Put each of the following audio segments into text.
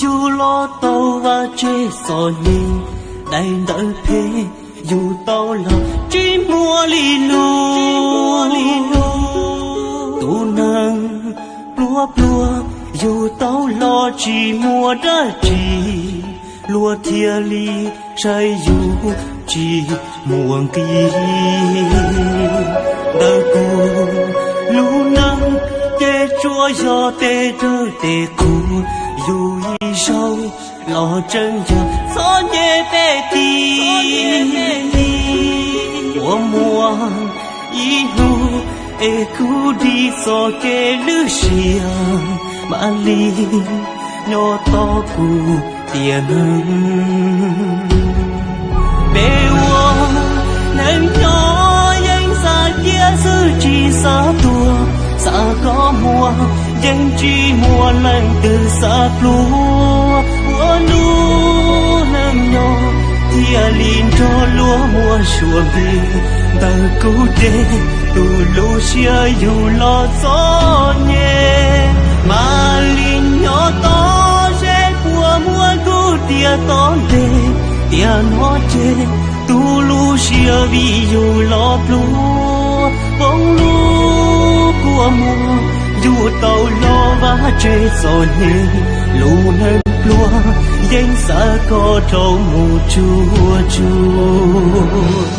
Yug los tau vaj tse txom nyem, daim ntawv phem yug tau los tsis muaj li lus. Tus neeg pluag pluag yug tau los tsis muaj dab tsi, luag thiaj li saib yus tsis muaj nqis. Ntawm kuv lub neej ces tsuas yog tej dawb tej qhuav, yug ib zaug los tseem yog txom nyem peb ti. Ua muaj ib hnub es kuv dim txoj kev lwj siab, mam li nyob tos kuv tiam neeg. Peb ua neej nyob yeej xav ciaj xwb tsis xav tuag, xav kov muag yeej tsis muaj leej twg xav pluag. Ua lub neej nyob thiaj li nrog luag muaj suab npe, ntawm kuv ces tus lub siab yug los txom nyem. Mam li nyob tos seb puas muaj kuv tiam tom ntej, tiam no ces tus lub siab vim yug los pluag. Poob lub kua muag yug tau los vaj tse txom nyem, lub neej pluag yeej xav koj rau mus tsuag tsuag.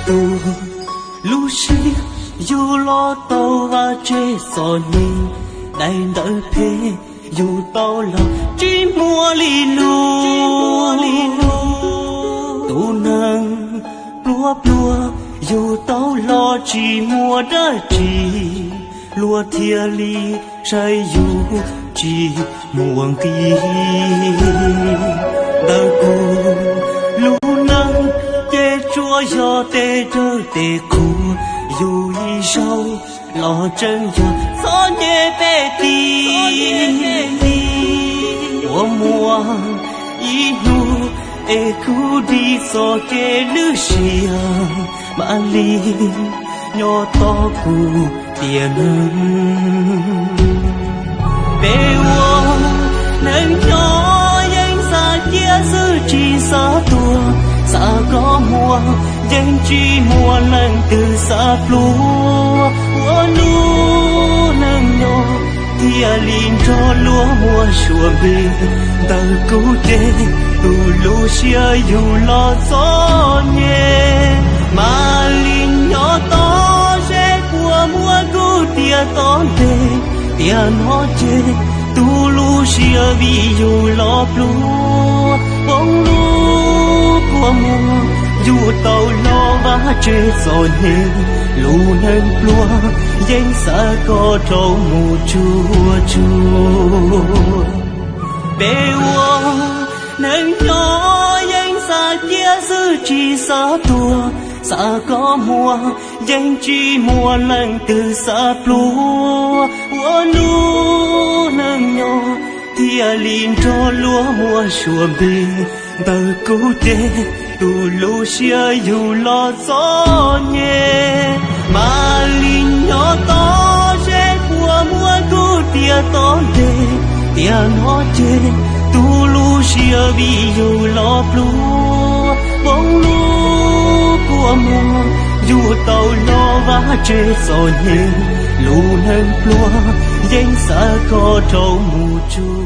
Tus lub siab yug los tau vaj tse txom nyem, daim ntawv phem yug tau los tsis muaj li lus. Tus neeg pluag pluag yug tau los tsis muaj dab tsi, luag thiaj li saib yus tsis muaj nqis. Ntawm kuv lub neej ces tsuas yog tej dawb tej qhuav, yug ib zaug los tseem yog txom nyem peb ti. Ua muaj ib hnub es kuv dim txoj kev lwj siab, mam li nyob tos kuv tiam neeg. Peb ua neej nyob yeej xav ciaj xwb tsis xav tuag, xav kov muag yeej tsis muaj leej twg xav pluag. Ua lub neej nyob thiaj li nrog luag muaj suab npe, ntawm kuv ces tus lub siab yug los txom nyem. Mam li nyob tos seb puas muaj kuv tiam tom ntej, tiam no ces tus lub siab vim yug los pluag. Poob lub kua muag yug tau los vaj tse txom nyem, lub neej pluag yeej xav koj rau mus tsuag tsuag. Peb ua neej nyob yeej xav ciaj xwb tsis xav tuag, xav kov muag yeej tsis muaj leej twg xav pluag. Ua lub neej nyob thiaj li nrog luag muaj suab npe, ntawm kuv ces tus lub siab yug los txom nyem. Mam li nyob tos seb puas muaj kuv tiam tom ntej, tiam no ces tus lub siab vim yug los pluag. Poob lub kua muag yug tau los vaj tse txom nyem, lub neej pluag yeej xav koj rau mus tsuag